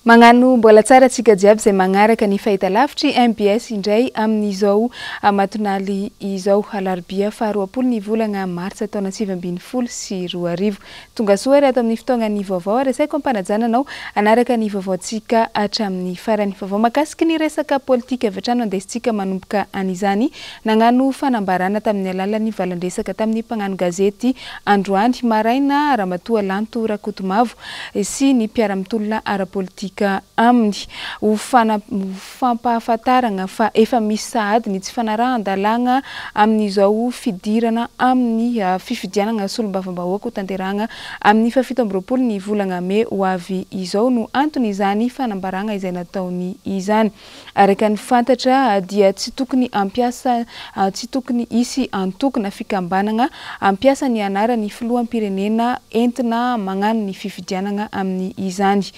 Magnano mbola tsara antsika jiaby izay magnaraka ny fahitalavitry mbs indray amin'izao matonaly izao, alarobia faharoapolo ny volagna martsa taona 2019. Tongasoa ary ato amin'ny fotoagnan'ny vaovao ary asaiko ampanajana anao hanaraka ny vaovaontsika hatramin'ny farany. Vaovao mahakasiky ny resaka politika avy hatrany no andesintsika manomboka an'izany. Nagnano fanambarana tamin'ny alalan'ny valan-dresaka tamin'ny mpagnano gazety androany maraina Ramatoa Lanto Rakotomavo sy ny mpiara-mitolona ara-politika aminy ho fampahafantaragna fa efa misy sahady ny tsy fanarahan-dalàgna amin'izao fidirana amin'ny fifidianagna solombavambahoaka ho tanterahagna amin'ny fahafito amby 20 ny volagna mey ho avy izao no anton'izany fanambaragna izay nataony izany. Araka ny fantatra dia tsy tokony hampiasa tsy tokony hisy antoko na fikambanagna hampiasa ny anaran'ny filoham-pirenena entina magnano ny fifidianagna amin'izany.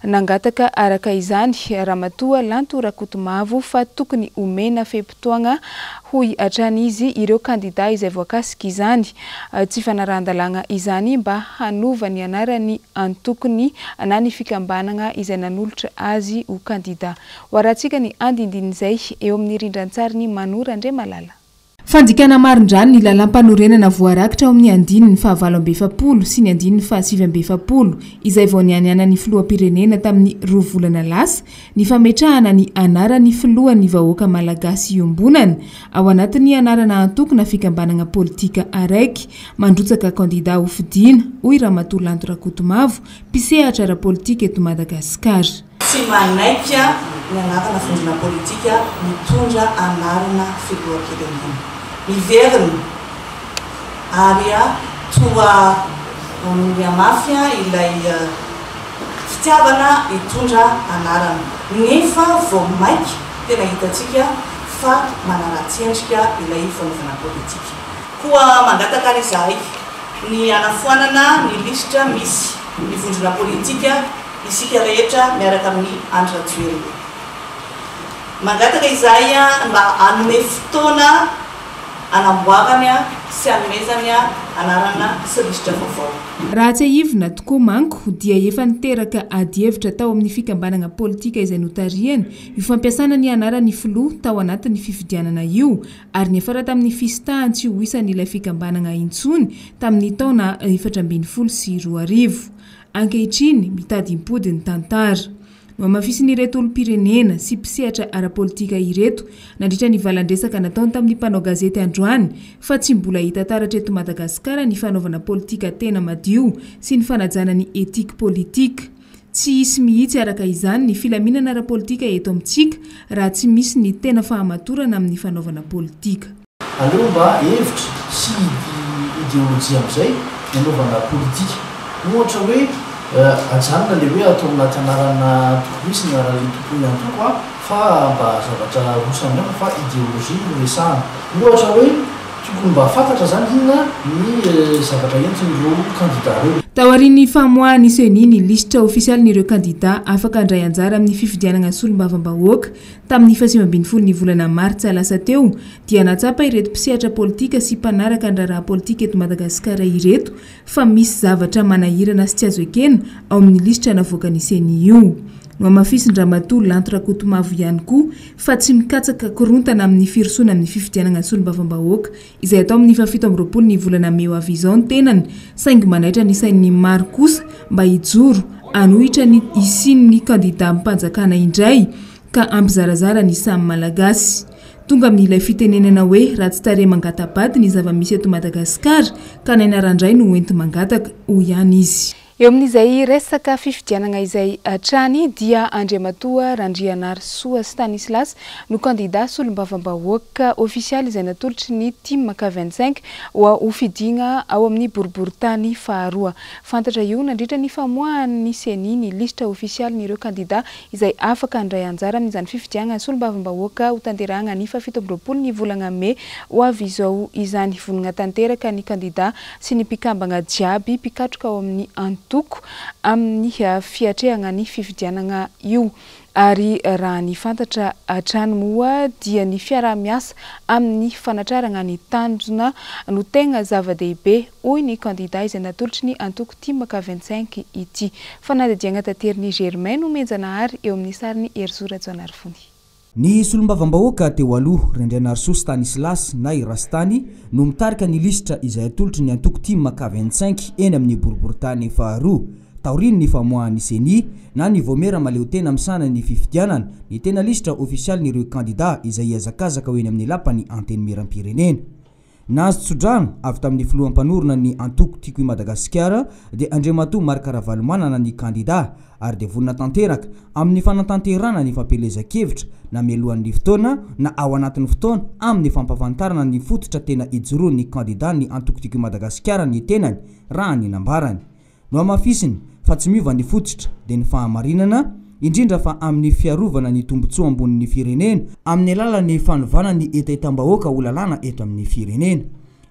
Nangataka araka izany Ramatoa Lanto Rakotomavo fa tokony omena fe-potoagna hoy hatrany izy ireo kandida izay voakasik'izany tsy fanarahan-dalàgna izany mba hanova ny anaran'ny antokony na ny fikambanagna izay nanolotra azy ho kandida. Ho arahantsika ny andindin'izay eo amin'ny rindran-tsarin'i Mano Randriamalala. Fandikana marindrano ny lalàmpanorenana voarakitra ao amin'ny andininy faha-48 sy ny andininy faha-49 izay vao nianianan'ny filoham-pirenena tamin'ny roa volana lasa ny fametrahana ny anaran'ny filohan'ny vahoaka malagasy iombonana ao anatin'ny anarana antoko na fikambanana politika araiky mandrotsaka kandida hofidiana, hoy Ramatoa Lanto Rakotomavo, mpisehatra ara-politika eto Madagasikara. Tsy manaiky ny anarana vondrona politika mitondra anarana filoham-pirenena. Miverina ary toa mihamafy ilay fitiavana hitondra anarana nefa vao mainka tena hitantsika fa manaratsy endrika ilay fanaovana politika. Koa mangataka ary izahay ny hanafoanana ny lisitra misy ny vondrona politika Isika rehetra miaraka amin'i Andry Rajoelina. Mangataka izahay mba hanome fotoana hanamboarany sy hanomezany anarana sy lisitra vaovao. Raha tsiahivina tokoa manko dia efa niteraka adihevitra tao amin'ny fikambanana politika izay notarihany io fampiasana ny anaran'ny filoha tao anatin'ny fifidianana io ary niafara tamin'ny fisintahany tsy ho isan'ilay fikambanana intsony tamin'ny taona 2014. Ankehitriny, mitady himpody ny tantara. Nohamafisin'ireto olom-pirenena sy mpisehatra ara-politika ireto nandritra ny valan-dresaka nataony tamin'ny mpanao gazety androany fa tsy mbola hita taratra eto Madagasikara ny fanaovana politika tena madio sy ny fanajana ny éthique politique. Tsy hisy mihitsy araka izany ny filaminana ara-politika eto amintsika raha tsy misy ny tena fahamatorana amin'ny fanaovana politika. Aleo mba hevitra sy ideolojia amin'izay ny anaovana politika. Ohatra hoe ajanona ilay hoe atao anaty anarana antoko mihitsy ny anaran'ilay tompon'ny antoko a, fa mba zavatra roa samy hafa fa ideolojia no resahana. Ohatra hoe tokony mba fantatra izany inona ny zavatra entin'ireo kandida ireo. Taorian'ny famoahan'ny Ceni ny lisitra ofisialin'ireo kandida afaka handray anjara amin'ny fifidianana solombavambahoaka Tamin'ny fahasivy ambin'ny folo ny volana martsa lasa teo dia nahatsapa ireto mpisehatra politika sy mpanaraka ny raharaha politika eto Madagasikara ireto fa misy zavatra manahirana sy tsy azo ekena ao amin'ny lisitra navoakan'ny Ceni io. Nohamafisin-dRamatoa Lanto Rakotomavo ihany koa fa tsy mikatsaka korontana amin'ny firosoana amin'ny fifidianana solombavambahoaka izay atao amin'ny fahafito amby 20 ny volana mey ho avy izao ny tenany saingy manaitra ny sain'ny maro kosa mba hijoro hanohitra ny hisian'ny kandidam-panjakana indray ka hampizarazara ny samy Malagasy. Tonga amin'ilay fitenenana hoe ratsy tarehy mangata-bady ny zava-misy eto Madagasikara ka Naina Randray no hoenti-mangataka, hoy ihany izy. Eo amin'izay resaka fifidianana izay hatrany dia Andriamatoa Randrianarisoa Stanislas no kandida solombavambahoaka ofisialy izay natolotry ny Tim K 25 ho hofidiana ao amin'ny boriborintany faharoa. Fantatra io nandritra ny famoahan'ny Ceni ny lisitra ofisialin'ireo kandida izay afaka handray anjara amin'izany fifidianana solombavambahoaka hotanterahana ny fahafito amby 20 ny volana mey ho avy izao izany. Vonona tanteraka ny kandida sy ny mpikambana jiaby mpikatroka ao amin'ny antoko. antoko amin'ny fiatrehana ny fifidianana io. Ary raha ny fantatra hatrany moa dia ny fiaraha-miasa amin'ny fanatrarana ny tanjona no tegna zava-dehibe, hoy ny kandida izay natolotry ny antoko tim K 25 ity. Fanadihadiagna taterin'i Germain Nomenjanahary eo amin'ny sarin'i Herizo Rajaonarivony. Ny solombavambahoaka teo aloha, Randrianarisoa Stanislas na i Rastany, no mitarika ny lisitra izay atolotry ny antoko tim K 25 eny amin'ny boriborintany faharoa. Taorian'ny famoahan'ny Ceni, na ny Vaomiera mahaleotena misahana ny fifidianana, ny tena lisitra ofisialin'ireo kandidà izay hihazakazaka ho eny amin'ny lapan'ny Antenimierampirenena. Nahazo tsodrano avy tamin'ny filoha mpanorina ny antoko Tiako i Madagasikara dia Andriamatoa Marc Ravalomanana ny kandidà ary dia vonona tanteraka amin'ny fanatanterahana ny fampielezan-kevitra na mialohan'ny fotoana na ao anatin'ny fotoana amin'ny fampahafantarana ny fototra tena ijoroan'ny kandidàn'ny antoko Tiako i Madagasikara ny tenany raha ny nambarany. Nohamafisiny fa tsy miova ny fototra dia ny fahamarinana, indrindra fa amin'ny fiarovana ny tombontsoa ambonin'ny firenena amin'ny alalan'ny fanovana ny hetahetam-bahoaka ho lalàna eto amin'ny firenena.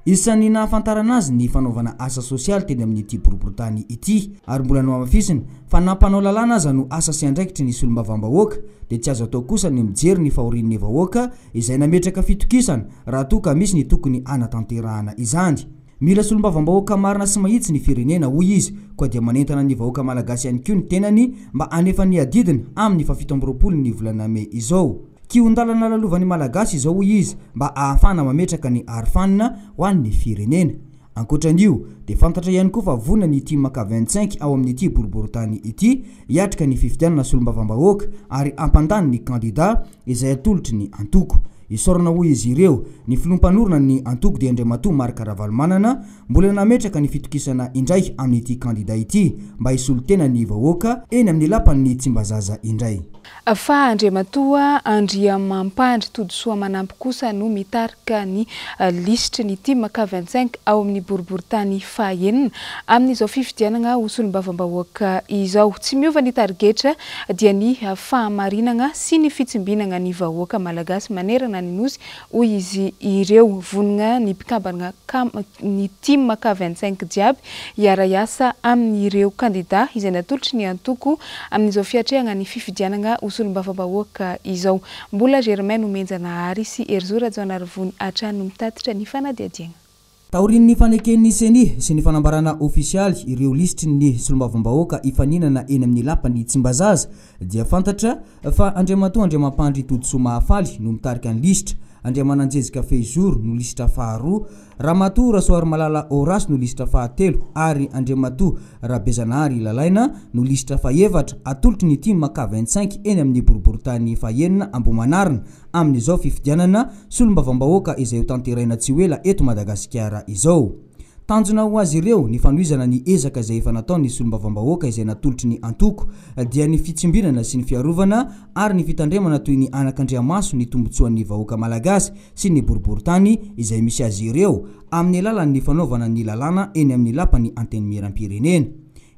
Isan'ny nahafantarana azy ny fanaovana asa sosialy teny amin'ity boriborintany ity ary mbola nohamafisiny fa na mpanao lalàna aza no asa sy andraikitry ny solombavambahoaka dia tsy azo atao kosa ny mijery ny fahorian'ny vahoaka izay nametraka fitokisana raha toa ka misy ny tokony hanatanterahana izany. Mila solombavambahoaka marina sy mahitsy ny firenena, hoy izy, koa dia manentana ny vahoaka malagasy ihany koa ny tenany mba hanefa ny adidiny amin'ny fahafito amby 20 ny volana mey izao. Kihon-dalana lalovan'ny Malagasy izao, hoy izy, mba hahafahana mametraka ny arofanina ho an'ny firenena. Ankoatra an'io, dia fantatra ihany koa fa vonona ny Team K 25 ao amin'ity boriborintany ity hiatrika ny fifidianana solombavambahoaka ary hampandany ny kandida izay atolotry ny antoko. Isaorana hoy izy ireo, ny filoha mpanorina ny antoko dia Andriamatoa Marc Ravalomanana, mbola nametraka ny fitokisana indray amin'ity kandida ity mba hisolo tena ny vahoaka eny amin'ny lapan'ny Tsimbazaza indray. Fa Andriamatoa Andriamampandry Todisoa Manampy kosa no mitarika ny lisitry ny tim K 25 ao amin'ny boriborintany fahaenina amin'izao fifidianana ho solombavambahoaka izao. Tsy miova ny tarigetra dia ny fahamarinana sy ny fitsimbinana ny vahoaka malagasy manerana ny Nosy, hoy izy ireo. Vonona ny mpikambana ny tim K 25 jiaby hiara-hiasa amin'ireo kandida izay natolotry ny antoko amin'izao fiatrehana ny fifidianana ho solombavambahoaka izao. Mbola Germain Nomenjanahary sy Herizo Rajaonarivony hatrany no mitatitra ny fanadihadiana. Taorian'ny faneken'ny Ceni sy ny fanambarana ofisialy ireo lisitry ny solombavambahoaka hifaninana eny amin'ny lapan'i Tsimbazaza dia fantatra fa Andriamatoa Andriamampandry Todisoa Mahafaly no mitarika ny lisitra, Andriamananjejika Fehizoro no lisitra faharoa, Ramatoa Rasoarimalala Horace no lisitra fahatelo ary Andriamatoa Rabezanahary Lalaina no lisitra fahefatra atolotry ny tim K 25 eny amin'ny boriborintany fahenina Ambohimanarina amin'izao fifidianana solombavambahoaka izay hotanterahina tsy ho ela eto Madagasikara izao. Tanjona ho azy ireo ny fanohizana ny ezaka izay efa nataon'ny solombavambahoaka izay natolotry ny antoko dia ny fitsimbinana sy ny fiarovana ary ny fitandremana toy ny anakandriamaso ny tombotsoan'ny vahoaka malagasy sy ny boriborintany izay misy azy ireo amin'ny alalan'ny fanaovana ny lalàna eny amin'ny lapan'ny Antenimierampirenena.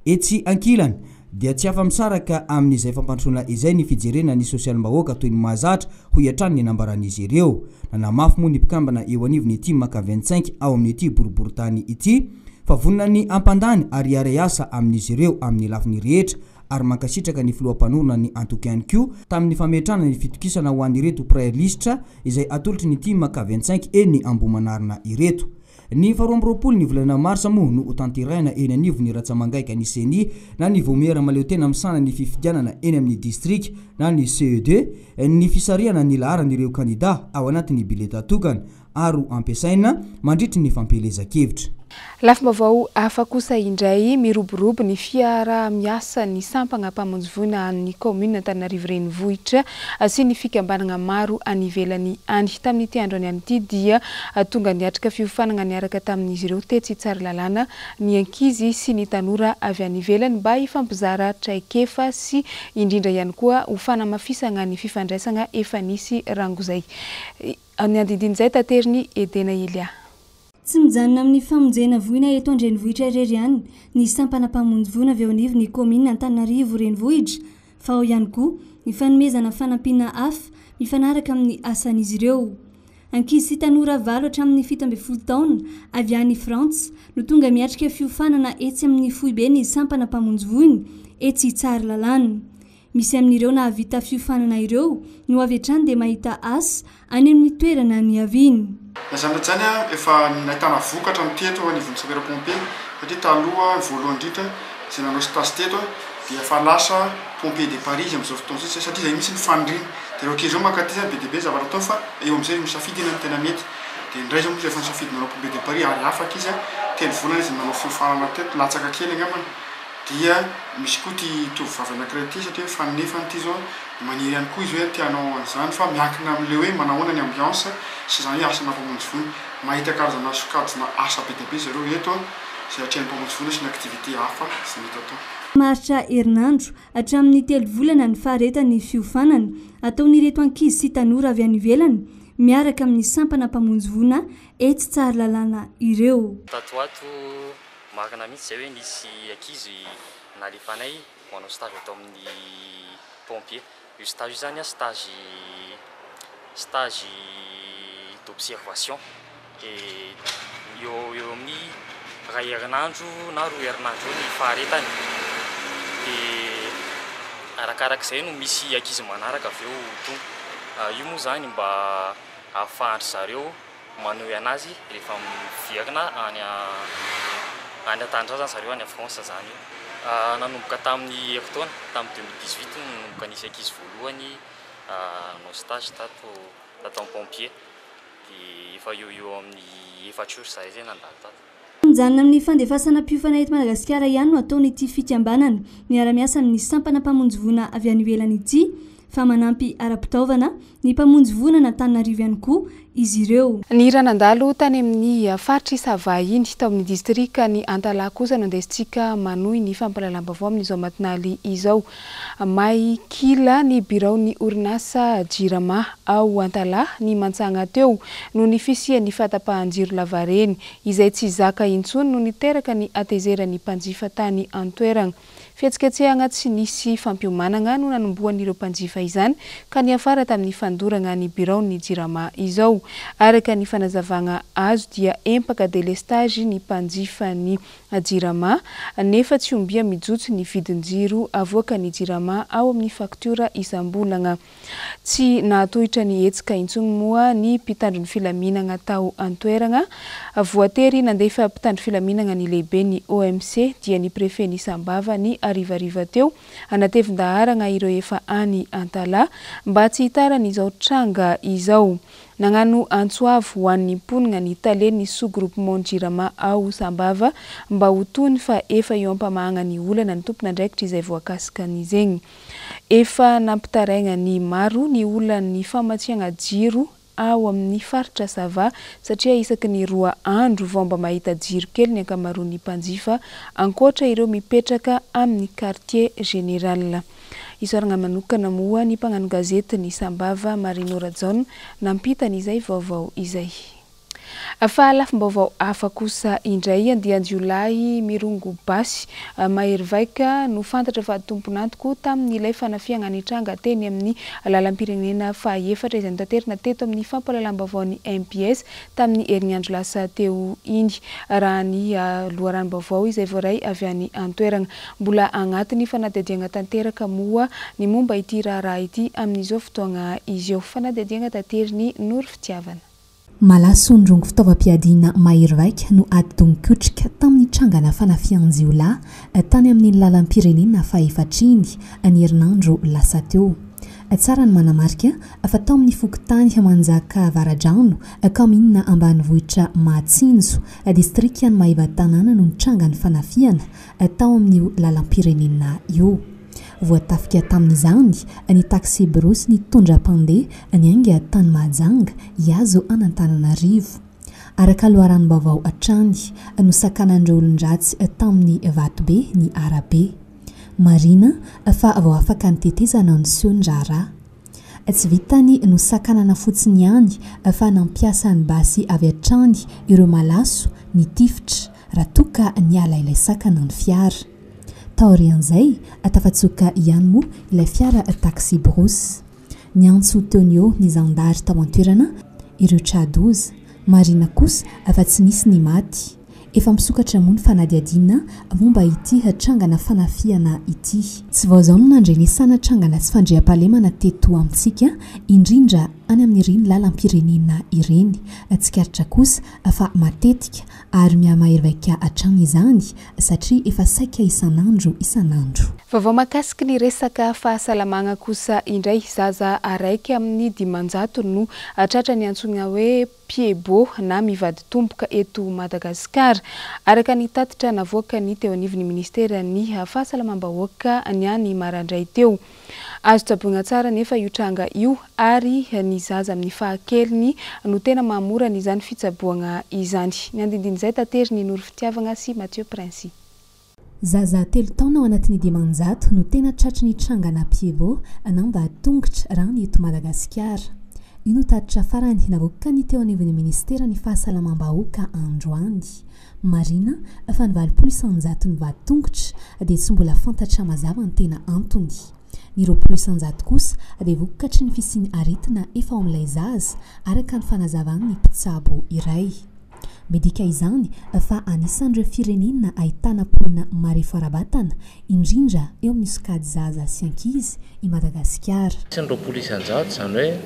Etsy ankilany, dia tsy afa-misaraka amin'izay fampandrosoana izay ny fijerena ny sosialim-bahoaka toy ny mahazatra, hoy hatrany ny nambaran'izy ireo. Nanamafy moa ny mpikambana eo anivon'ny tim K 25 ao amin'ity boriborintany ity fa vonona ny hampandany ary hiara-hiasa amin'izy ireo amin'ny lafiny rehetra ary mankasitraka ny filoha mpanorina ny antoko ihany koa tamin'ny fametrahana ny fitokisana ho an'ireto mpiray lisitra izay atolotry ny tim K 25 eny Ambohimanarina ireto. Ny faharoa 22 ny volana marsa moa no hotanterahina eny anivon'ny ratsa-mangaika ny Ceni na ny Vaomiera mahaleotena misahana ny fifidianana eny amin'ny distrika na ny CED ny fisarihana ny laharan'ireo kandida ao anatin'ny bileta tokana ary ho ampiasaina mandritry ny fampielezan-kevitra. Lafim-baovao hafa kosa indray, miroborobo ny fiaraha-miasan'ny sampana mpamonjy voina an'ny kaominina Antananarivo Renivohitra sy ny fikambanana maro any ivelany any. Tamin'ity andro any ity dia tonga niatrika fiofanana niaraka tamin'izy ireo tetsy Tsaralalàna ny ankizy sy ny tanora avy any ivelany mba hifampizara traikefa sy indrindra ihany koa ho fanamafisana ny fifandraisana efa nisy rangozay. Ny andindin'izay taterin'i Edena Elia. Tsy mijanona amin'ny famonjena voina eto an-drenivohitra irery ihany ny sampana mpamonjy voina avy eo anivon'ny kaominina Antananarivo Renivohitra fa ao ihany koa ny fanomezana fanampiana hafa mifanaraka amin'ny asan'izy ireo. Ankizy sy tanora valo hatramin'ny 17 taona avy any Frantsa no tonga miatrika fiofanana etsy amin'ny foiben'ny sampana mpamonjy voina etsy Tsaralalàna. Misy amin'ireo nahavita fiofanana ireo no avy hatrany dia mahita asa any amin'ny toerana niaviany. Na izany na tsy izany, efa nahitana vokatra ny teto anivon'ny sapeur pompier satria taloha voalohany indrindra izay nanao stage teto dia efa lasa pompier de Paris izy amin'izao fotoana izao satria izay mihitsy ny faniriany. Dia ireo ankizy ireo mankaty izany be dia be ny zavatra ataony fa eo amin'izay izy misafidy inona no tena mety. Dia indray izao moa izy efa nisafidy nanao pompier de Paris ary afaka izy, telo volana izy nanao fiofanana teto, latsaka kely angambany. Dia misy koa ity tovovavy anankiray ity satria hoe fanefany ity izao, maniry ihany koa izy hoe te hanao an'izany fa miankina amin'ilay hoe manahoana ny ambiance sy izany hoe asana mpamonjy voina. Mahita karazana sokajina asa be dia be zareo eto izay atrehan'ny mpamonjy voina sy ny activité hafa izay mety atao. Maharitra herinandro hatramin'ny telo volana ny faharetan'ny fiofanana ataon'ireto ankizy sy tanora avy any ivelany miaraka amin'ny sampana mpamonjy voina etsy Tsaralalàna ireo. Tato ho ato Marina mihitsy izay hoe nisy ankizy nalefanay manao stage ato amin'ny pompier. Io stage io izany stage stage d'observation dia eo eo amin'ny iray herinandro na roa herinandro eo ny faharetany. Dia arakarak'izay no misy ankizy manaraka avy eo tonga. Io moa izany mba ahafahan-dry zareo manohy anazy rehefa miverina any any an-tanindrazana zareo any France zany io. Nanomboka tamin'ny herintaona, tamin'ny 2018 no nanomboka nisy ankizy voalohany nanao stage tato tato amin'ny pompier dia efa eo ho eo amin'ny efatra eo ry zareo zay nandalo tato. Mijanona amin'ny fandefasana mpiofana eto Madagasikara ihany no ataon'ity fikambanana miara-miasa amin'ny sampana mpamonjy voina avy any ivelany ity fa manampy ara-pitaovana ny mpamonjy voina an'Antananarivo ihany koa izy ireo. Ny rà nandalo tany amin'ny faritr'i Sava iny, tao amin'ny distrikan'i Antalaha kosa no andesintsika manohy ny fampahalalam-baovao amin'izao matinaly izao. May kila ny biraon'ny orinasa Jirama ao Antalaha ny mantsagna teo noho ny fisian'ny fahatapahan-jiro lavareny izay tsy zaka intsony no niteraka ny hatezeran'ny mpanjifa tany an-toeragna. Fihetsiketsehagna tsy nisy fampiomanagna no nanombohan'ireo mpanjifa izany ka niafara tamin'ny fandoragna ny biraon'ny Jirama izao. Araka ny fanazavagna azo dia empaka delestage ny mpanjifan'ny Jirama nefa tsy ombia mijotso ny vidin-jiro avoakan'ny Jirama ao amin'ny faktiora isam-bolagna. Tsy nahatohitra ny hetsika intsony moa ny mpitandro ny filaminagna tao an-toeragna. Voatery nandefa mpitandro filaminagna ny lehiben'ny OMC dia ny prefet-n'i Sambava ny harivariva teo hanatevin-daharagna ireo efa any Antalaha mba tsy hitaran'izao tranga izao. Nagnano antso avo ho an'ny mponigna ny talen'ny sous-groupement Jirama ao Sambava mba ho tony fa efa eo am-pamahagna ny olana ny tompon'andraikitra izay voakasikan'izegny. Efa nampitaraigna ny maro ny olan'ny famatsiagna jiro ao amin'ny faritra Sava satria isaky ny roa andro vao mba mahita jiro kely ny ankamaroan'ny mpanjifa ankoatra ireo mipetraka amin'ny quartier général. Isaoragna manokana moa ny mpagnano gazety ny Sambava Marino Rajaona nampita an'izay vaovao izay. Fa lafim-baovao hafa kosa indray, andian-jiolahy mirongo basy mahery vaika no fantatra fa tompon'antoko tamin'ilay fanafihana nitranga teny amin'ny lalam-pirenena fahaefatra izay notaterina teto amin'ny fampahalalam-baovaon'ny mbs tamin'ny herinandro lasa teo iny, raha ny loharanom-baovao izay voaray avy any an-toerana. Mbola agnatin'ny fanadihadiagna tanteraka moa ny momba ity raharaha ity amin'izao fotoagna izao. Fanadihadiagna taterin'i Noro Fitiavana. Malaso nirongo fitaovam-piadiana mahery vaika no atidoha nikotrika tamin'ny trangana fanafihan-jiolahy tany amin'iny lalam-pirenena fahefatra iny, ny herinandro lasa teo. Tsara ny manamarika fa tao amin'ny fokontany Manjaka Avaradrano, kaominina ambanivohitra Mahatsinjo, distrikan'i Maevatanàna no nitranga ny fanafihana tao amin'io lalam-pirenena io. Voatafika tamin'izany ny taksiborosy nitondra mpandeha niainga tany Mahajanga hihazo an'Antananarivo. Araka loharanom-baovao hatrany, nosakanan'ireo olon-dratsy tamin'ny vatobe ny arabe. Marihina fa vao afaka nitetezana no niseho ny raharaha. Tsy vitan'ny nosakanana fotsiny ihany fa nampiasa ny basy avy hatrany ireo malaso nitifitra raha toa ka niala ilay sakana ny fiara. Taorian'izay, tafatsoaka ihany moa ilay fiara taxi-brousse. Niantso teo no eo ny zandary tao an-toerana ireo tra-doza. Marihina kosa fa tsy nisy ny maty. Efa misokatra moa ny fanadihadiana momba ity trangana fanafihana ity. Tsy vao izao no nandrenesana trangana tsy fandriampahalemana teto amintsika, indrindra any amin'ireny lalam-pirenena ireny. Tsikaritra kosa fa matetika ary mihamahery vaika hatrany izany satria efa saika isan'andro isan'andro. Vaovao mahakasiky ny resaka fahasalamagna kosa indray, zaza araiky amin'ny 500 no tratra ny antsoina hoe pied-bot na mivadi-tomboka eto Madagasikara, araka ny tatitra navoakan'ny teo anivon'ny minisiteran'ny fahasalamam-bahoaka ny any maraindray teo. Azo tsaboina tsara anefa io tranga io ary ny zaza amin'ny fahakeliny no tena mahamora an'izany fitsaboana izany. Ny andindin'izay taterin'i Noro Fitiavagna sy Mathieu Princy. Zaza telo taona ao anatin'ny 500 no tena tratry ny trangana pied-bot na mivadi-tongotra raha ny eto Madagasikara. Io no tatitra farany navoakan'ny teo anivon'ny minisiteran'ny fahasalamam-bahoaka androany. Marihina fa ny 80 isan-jaton'ny vadi-tongotra dia tsy mbola fantatra mazava ny tena antony. Ny 20 isan-jato kosa dia vokatry ny fisian'ny aretina efa ao amin'ilay zaza, araka ny fanazavan'ny mpitsabo iray. Midika izany fa anisan'ireo firenena ahitana mponina marefo ara-batana, indrindra eo amin'ny sokajy zaza sy ankizy, i Madagasikara. Tsy ny 20%, izany hoe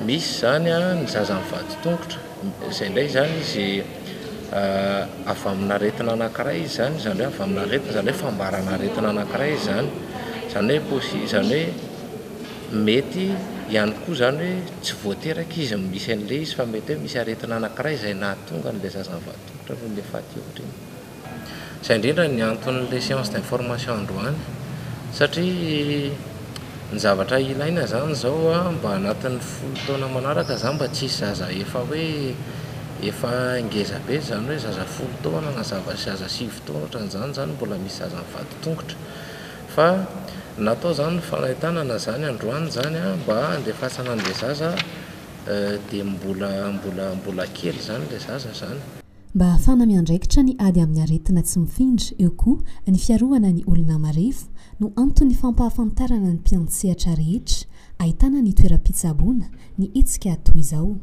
misy izany ny zaza mivadi-tongotra, izay indray izany izy avy amina aretina anankiray izy izany, izany hoe avy amina aretina, izany hoe fambarana aretina anankiray izy izany, izany hoe possi-, izany hoe Mety ihany koa izany hoe tsy voatery ankizy no misy an'ilay izy fa mety hoe misy aretina anankiray izay nahatonga an'ilay zaza nivadi-tongotra noho ny efa aty aoriana. Izay indrindra ny anton'ilay séance d'information androany satria ny zavatra ilaina izany izao mba anatin'ny folo taona manaraka izany mba tsy hisy zaza efa hoe efa ngeza be izany hoe zaza folo taona na zaza sivy taona ohatran'izany izany mbola misy zaza nivadi-tongotra. Fa natao zany ny fanentanana zany androany zany an, mba handefasana an'le zaza dia mbola mbola mbola kely zany le zaza zany. Mba hahafahana miandraikitra ny ady amin'ny aretina tsy mifindra, eo koa ny fiarovana ny olona marefo no anton'ny fampahafantarana ny mpiantsehatra rehetra ahitana ny toeram-pitsaboana ny hetsika toy izao.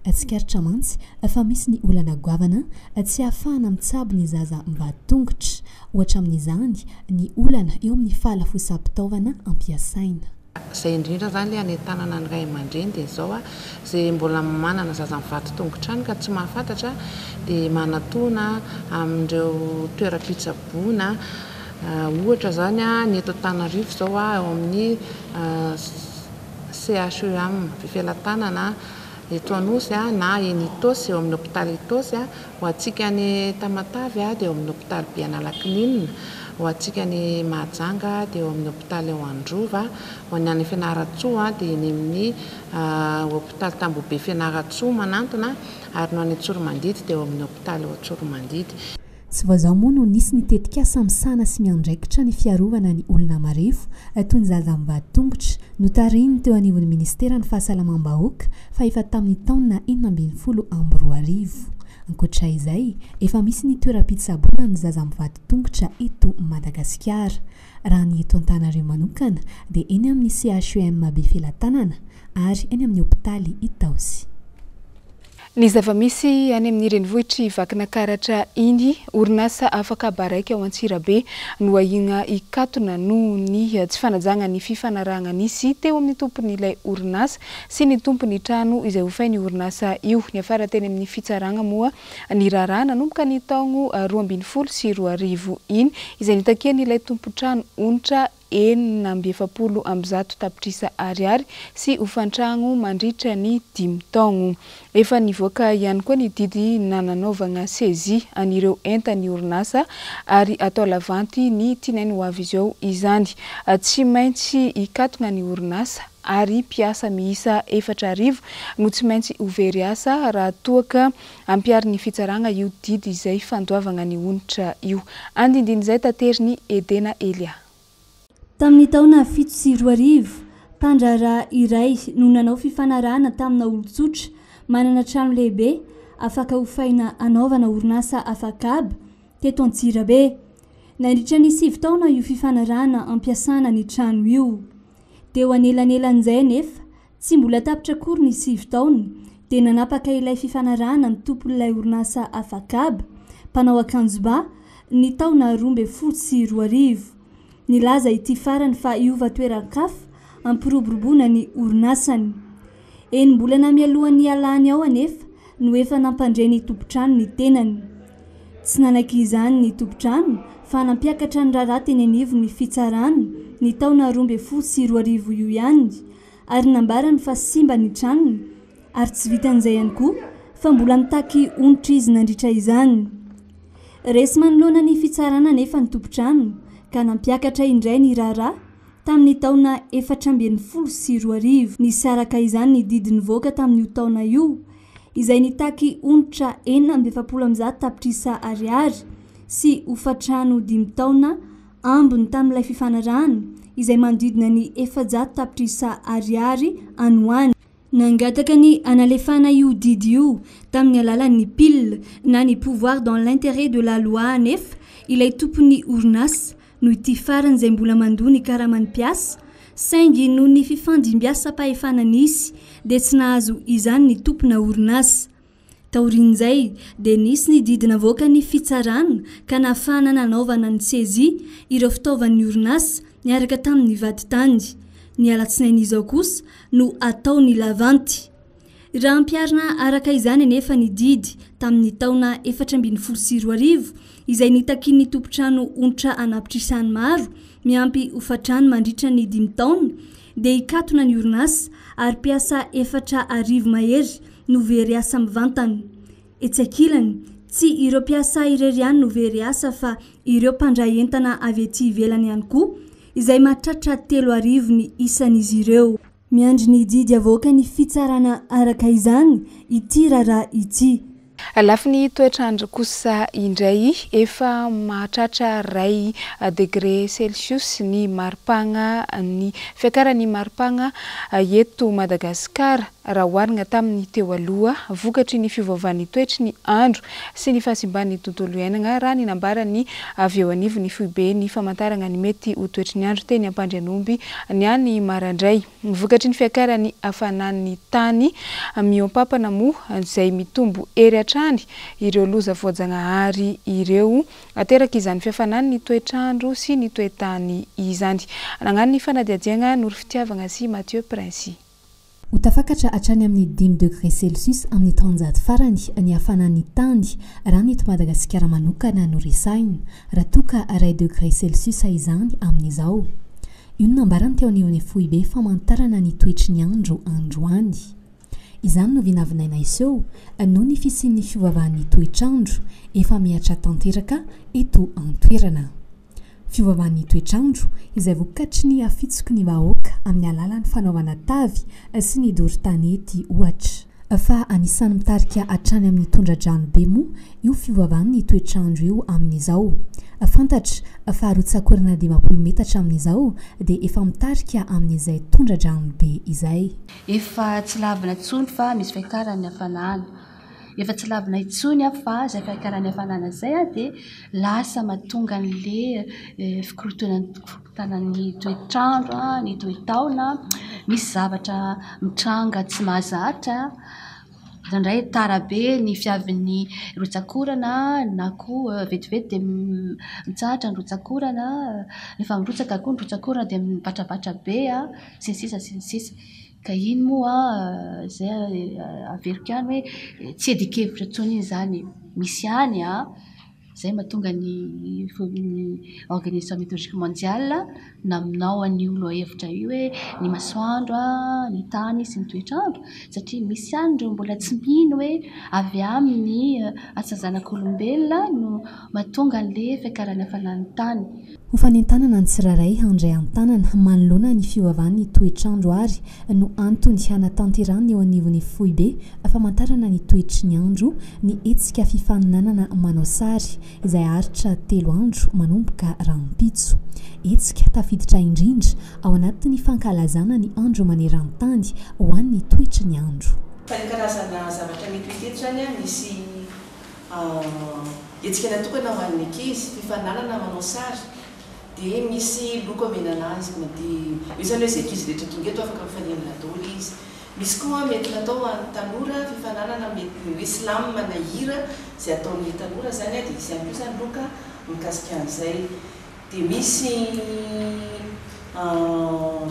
Tsikaritra mantsy fa misy ny olana goavana tsy ahafahana mitsabo ny zaza mivadi-tongotra. Ohatra amin'izany ny olana eo amin'ny fahalafosam-pitaovana ampiasaina. Izay indrindra izany ilay hanentanana ny ray aman-dreny dia izao, izay mbola manana zaza mivadi-tongotra any ka tsy mahafantatra dia manatona amin'ireo toeram-pitsaboana, ohatra izany ny eto Antananarivo izao ao amin'ny CHUM Befelatanana eto Anosy na eny Itaosy eo amin'ny hopitaly Itaosy. Ho antsika any Tamatave dia eo amin'ny hopitaly be Analakininina, ho antsika any Mahajanga dia eo amin'ny hopitaly ao Androva, ho an'ny any Fianarantsoa dia eny amin'ny hopitaly Tambohobe Fianarantsoa manantona ary ny ho any Antsoromandidy dia eo amin'ny hopitaly ao Antsoromandidy. Tsy vao izao moa no nisy ny tetikasa misahana sy miandraikitra ny fiarovana ny olona marefo toy ny zaza mivadi-tongotra, notarihin'ny teo anivon'ny ministeran'ny Fahasalamam-bahoaka fa efa tamin'ny taona 2016. Ankoatra izay, efa misy ny toeram-pitsaboana ny zaza mivadi-tongotra eto Madagasikara. Raha ny eto Antananarivo manokana dia eny amin'ny CHUM Befelatanana ary eny amin'ny hopitaly Itaosy. Ny zava-misy any amin'ny renivohitr'i Vakinakaratra iny, orinasa afaka baraiky ao Antsirabe no ahiana hikatona noho ny tsy fanajana ny fifanarahana nisy teo amin'ny tompon'ilay orinasa sy ny tompon'ny trano izay hofain'io orinasa io. Niafara teny amin'ny fitsarana moa ny raharaha nanomboka ny taogno 2012 iny izay nitakian'ilay tompon-trano onitra 146 tapitrisa ariary sy hofan-tragno mandritra ny dimy taogno. Efa nivoaka ihany koa ny didy nananaovagna saisie an'ireo entan'ny orinasa ary atao lavanty ny tinainy ho avy izao izany. Tsy maintsy hikatogna ny orinasa ary mpiasa miisa 4000 no tsy maintsy ho very asa raha toa ka ampiharin'ny fitsaragna io didy izay fandoavagna ny onitra io. Andindin'izay taterin'i Edena Elia. Tamin'ny taona 2007, mpandraharaha iray no nanao fifanarahana tamina olon-tsotra manana trano lehibe afaka hofaina hanaovana orinasa afak'haba teto Antsirabe. Nandritra ny sivy taona io fifanarahana ampiasana ny trano io. Teo anelanelan'izay anefa, Tsy mbola tapitra akory ny sivy taona, dia nanapaka ilay fifanarahana ny tompon'ilay orinasa Afakab, mpanao akanjo ba, ny taona 2012. Nilaza ity farany fa hiova toeran-kafa hampiroboroboana ny orinasany. Enim-bolana mialohan'ny hialany ao anefa no efa nampandre ny tompon-trano ny tenany. Tsy nanaiky izany ny tompon-trano fa nampiakatra ny raharaha teny anivon'ny fitsarana ny taona 2012 io ihany ary nambarany fa simba ny tranony ary tsy vitan'izay ihany koa fa mbola nitaky onitra izy nandritra izany. Resy manoloana ny fitsarana anefa ny tompon-trano ka nampiakatra indray ny raharaha tamin'ny taona 2014. Nisy araka izany ny didy nivoaka tamin'io taona io izay nitaky onitra 146 tapitrisa ariary sy hofantrano dimy taona ambiny tamin'ilay fifanarahana izay manodidina ny 400 tapitrisa ariary any ho any. Nangataka ny hanalefahana io didy io tamin'ny alalan'ny PIL na ny pouvoir dans l'intérêt de la loi anefa ilay tompon'ny orinasa noho ity farany izay mbola mandoa ny karaman'ny mpiasa saingy noho ny fifandimbiasam-pahefana nisy dia tsy nahazo izany ny tompona orinasa. Taorian'izay dia nisy ny didy navoakan'ny fitsarana ka nahafahana nanaovana ny saisie ireo fitaovan'ny orinasa niaraka tamin'ny vadintany. Ny alatsinainy izao kosa no hatao ny lavanty. Raha ampiharina araka izany anefa ny didy tamin'ny taona 2014 izay nitakian'ny tompon-trano onitra an'apitrisany maro miampy hofantrano mandritra ny dimy taona dia hikatona ny orinasa ary mpiasa 4000 mahery no very asa mivantana. Etsy ankilany, tsy ireo mpiasa irery ihany no very asa fa ireo mpandray entana avy ety ivelany ihany koa, izay mahatratra 3000 ny isan'izy ireo. Miandry ny didy avoakan'ny fitsarana araka izany ity raharaha ity. Lafiny toetr'andro kosa indray, efa mahatratra iray degre celsius ny maripana ny fiakaran'ny maripana eto Madagasikara raha oharina tamin'ny teo aloha, vokatry ny fiovaovan'ny toetry ny andro sy ny fahasimban'ny tontolo iainana, raha ny nambaran'ny avy eo anivon'ny foiben'ny famantarana ny mety ho toetry ny andro teny Ampandrianomby ny any maraindray. Vokatry ny fiakaran'ny hafanan'ny tany mihoampampana moa izay mitombo hery hatrany ireo loza voajanahary ireo aterak' izany fihafanan'ny toetr'andro sy ny toe-tany izany. Nagnano ny fanadihadiagna Noro Fitiavagna sy Mathieu Princi. Ho tafakatra hatrany amin'ny dimy degré celsius amin'ny taonjato farany ny hafanan'ny tany raha ny eto Madagasikara manokana no resahina, raha toa ka iray degré celsius izany amin'izao. Io no nambarany teo anivon'ny foibe famantarana ny toetry ny andro androany. Izany no vinavinaina hiseho noho ny fisian'ny fiovaovan'ny toetr'andro efa mihatra tanteraka eto an-toerana. Fiovaovan'ny toetr'andro izay vokatry ny hafitsoky ny vahoaka amin'ny alalan'ny fanaovana tavy sy ny doro tanety ohatra. Fa anisan'ny mitarika hatrany amin'ny tondra-drano be moa io fiovaovan'ny toetr'andro io amin'izao. Fantatra fa rotsak'orana 50 metatra amin'izao dia efa mitarika amin'izay tondra-drano be izay. Efa tsy lavina intsony fa misy fiakaran'ny hafanana. Efa tsy lavina intsony fa izay fiakaran'ny hafanana izay dia lasa mahatonga an'ilay fikorontanan'ny toetr'andro, ny toe-taona. Misy zavatra mitranga tsy mahazatra, indraindray tara be ny fiavin'ny rotsak'orana na koa vetivety dia mitsahatra ny rotsak'orana. Rehefa mirotsaka koa ny rotsak'orana dia mivatrabatra be sy ny sisa sy ny sisa. Ka iny moa izay averiko ihany hoe tsy iadian-kevitra intsony iny izany e. Misy ihany an, izay mahatonga ny Organisation Météorologique Mondiale naminao an'io lohahevitra io hoe ny masoandro, ny tany sy ny toetr'andro satria misy ihany ireo mbola tsy mino hoe avy amin'ny asan'ny zanak'olombelona no mahatonga an'ilay fiakaran'ny hafanan'ny tany. Ho fanentanana ny tsirairay handray an-tanana manoloana ny fiovavan'ny toetr'andro ary no antony hanatanterahana eo anivon'ny foibe famantarana ny toetry ny andro ny hetsika fifaninanana manao sary izay haharitra telo andro manomboka rahampitso. Hetsika tafiditra indrindra ao anatin'ny fankalazana ny andro maneran-tany ho an'ny toetry ny andro. Fa ny karazana zavatra mety ho hita eto izany misy Hetsika natokana ho an'ny ankizy, fifaninanana manao sary, dia misy loko omena anazy, dia io izany hoe izay ankizy rehetra tonga eto afaka mifaninana daholo izy. Misy koa mety natao ho an'ny tanora, fifaninanana mety ny hoe slam na hira izay ataon'ny tanora izany dia hisy ihany koa izany loka mikasika an'izay. Dia misy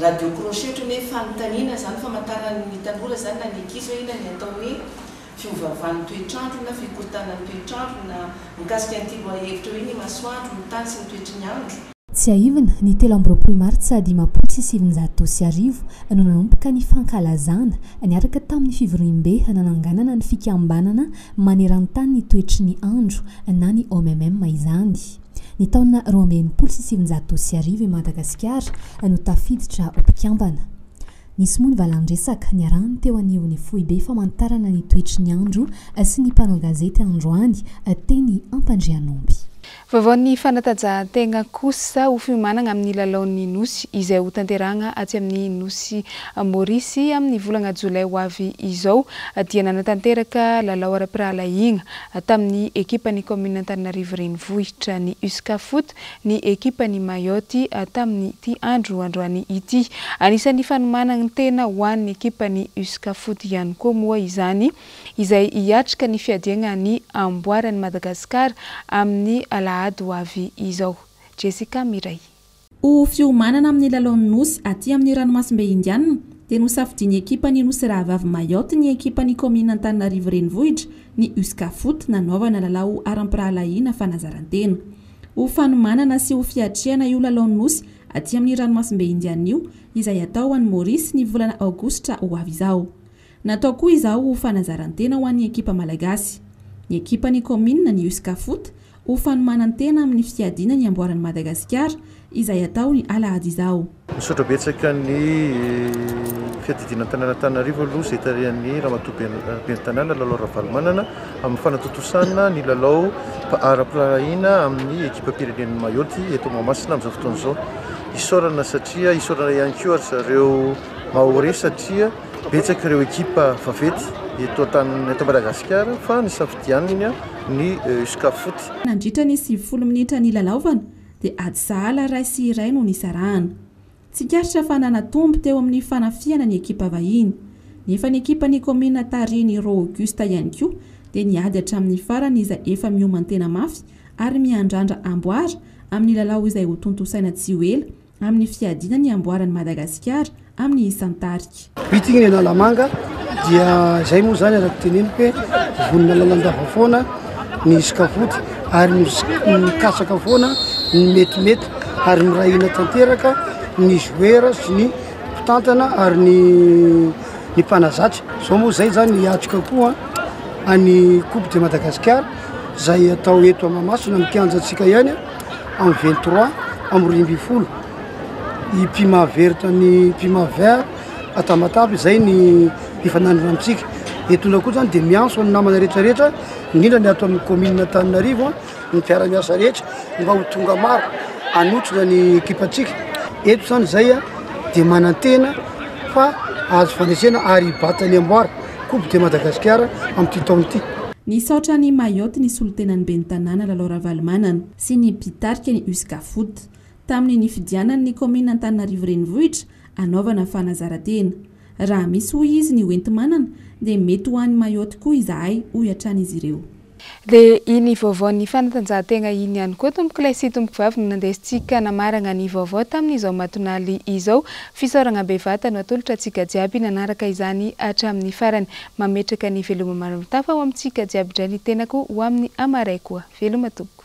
radio crochet ohatran'ny hoe fanontaniana izany, famantaran'ny tanora izany na ny ankizy hoe inona ny atao hoe fiovaovan'ny toetr'andro na fikorontanan'ny toetr'andro na mikasika an'ity lohahevitra hoe ny masoandro, ny tany sy ny toetry ny andro. Tsiahivina, ny 23 martsa 1950 no nanomboka ny fankalazana, niaraka tamin'ny fivoriambe nananganana ny fikambanana maneran-tany ny toetry ny andro na ny OMM izany. Ny taona 1962 i Madagasikara no tafiditra ho mpikambana. Nisy moa ny valan-dresaka niarahany teo anivon'ny foibe famantarana ny toetry ny andro sy ny mpanao gazety androany teny Ampandrianomby. Vaovaon'ny fanatanjahantegna kosa ho fiomanagna amin'ny lalaon'ny Nosy izay ho tanterahagna atsy amin'ny Nosy Maorisy amin'ny volagna jolay ho avy izao dia nanatanteraka lalao ara-pirahalahiagna tamin'ny ekipan'ny kaominina Antananarivo Renivohitra ny Uscafoot ny ekipan'i Mayotte tamin'ity andro androany ity. Anisan'ny fanomanany tena ho an'ny ekipan'ny Uscafoot ihany koa moa izany, izay hiatrika ny fiadiagna ny amboaran'i Madagasikara amin'ny alahady ho avy izao. Jessica Miray. Ho fiomanana amin'ny lalaon'ny Nosy aty amin'ny ranomasimbe Indiana dia nosafidian'ny ekipan'ny Nosy Rahavavy Mayotte ny ekipan'ny kaominina Antananarivo Renivohitra ny Uscafoot nanaovana lalao aram-pirahalahiana fanazaran-tena. Ho fanomanana sy ho fiatrehana io lalaon'ny Nosy aty amin'ny ranomasimbe Indiana io izay hatao any Maurice ny volana aogositra ho avy izao. Natao koa izao ho fanazaran-tena ho an'ny ekipa malagasy. Ny ekipan'ny kaominina, ny Uscafoot, ho fanomanan-tena amin'ny fiadiana ny amboaran'i Madagasikara izay hatao ny alahady izao. Misaotra betsaka ny fiadidiana ny tanàn'Antananarivo aloha izay tarihan'ny Ramatoa Ben'ny Tanàna Lalao Ravalomanana amin'ny fanatontosana ny lalao ara-piraharahiana amin'ny ekipam-pirenen'i Mayotte eto Mahamasina amin'izao fotoana izao. Isaorana satria isaorana ihany koa ry zareo Mahorais satria betsaka ireo ekipa vaventy eto an-tany eto Madagasikara fa nisafidianiny ny Uscafoot. Nandritra ny 90 minitra nilalaovana dia ady sahala 1 sy 1 no nisarahana. Tsikaritra fa nanatombo teo amin'ny fanafihana ny ekipa vahiny. Nefa ny ekipan'ny kaominina tarihin'i Ro Auguste ihany koa dia niady hatramin'ny farany izay efa mioman-tena mafy ary miandrandra amboara amin'ny lalao izay hotontosaina tsy ho ela amin'ny fiadiana ny amboaran'i Madagasikara amin'ny isan-tarika. Meeting ny Analamanga dia izay moa izany araka teneniko hoe vonona lalandava foana ny Scafoot ary mikatsaka foana ny metimety ary miray hina tanteraka ny joueur sy ny mpitantana ary ny ny mpanazatra. Izao moa izay izany hiatrika koa any Coupe de Madagascar izay atao eto Mahamasina amin'ny kianjantsika ihany amin'ny 23 amin'ny 12. I Piment vert ny Piment vert à Tamatave izay ny hifanandrina amintsika. Etona koa zany dia miantso ny namana rehetra rehetra, indrindra ny ato amin'ny commune Antananarivo, ny mpiara-miasa rehetra mba ho tonga maro hanotrona ny ekipantsika. Eto zany izay dia manantena fa hahazo fandresena ary hibata ny amboara Coupe de Madagascar amin'ity taona ity. Nisaotra an'i Mayotte ny solontenan'ny ben'ny tanàna Lalao Ravalomanana sy ny mpitarika ny Uscafoot. Tamin'ny nifidianany ny kaominina Antananarivo Renivohitra hanaovana fanazaran-tena. Raha misy hoy izy ny hoenti-manana dia mety ho any Mayotte koa izahay, hoy hatrany izy ireo. Dia iny vaovaon'ny fanatanjahantegna iny ihany koa tompokolahy sy tompokovavy no nandesintsika namaragna ny vaovao tamin'izao matonaly izao. Fisaoragna bevata no atolotra antsika jiaby nanaraka izany hatramin'ny farany. Mametraka ny veloma maro mitafa ho amintsika jiaby indray ny tenako ho amin'ny hamaray koa. Veloma tompoko.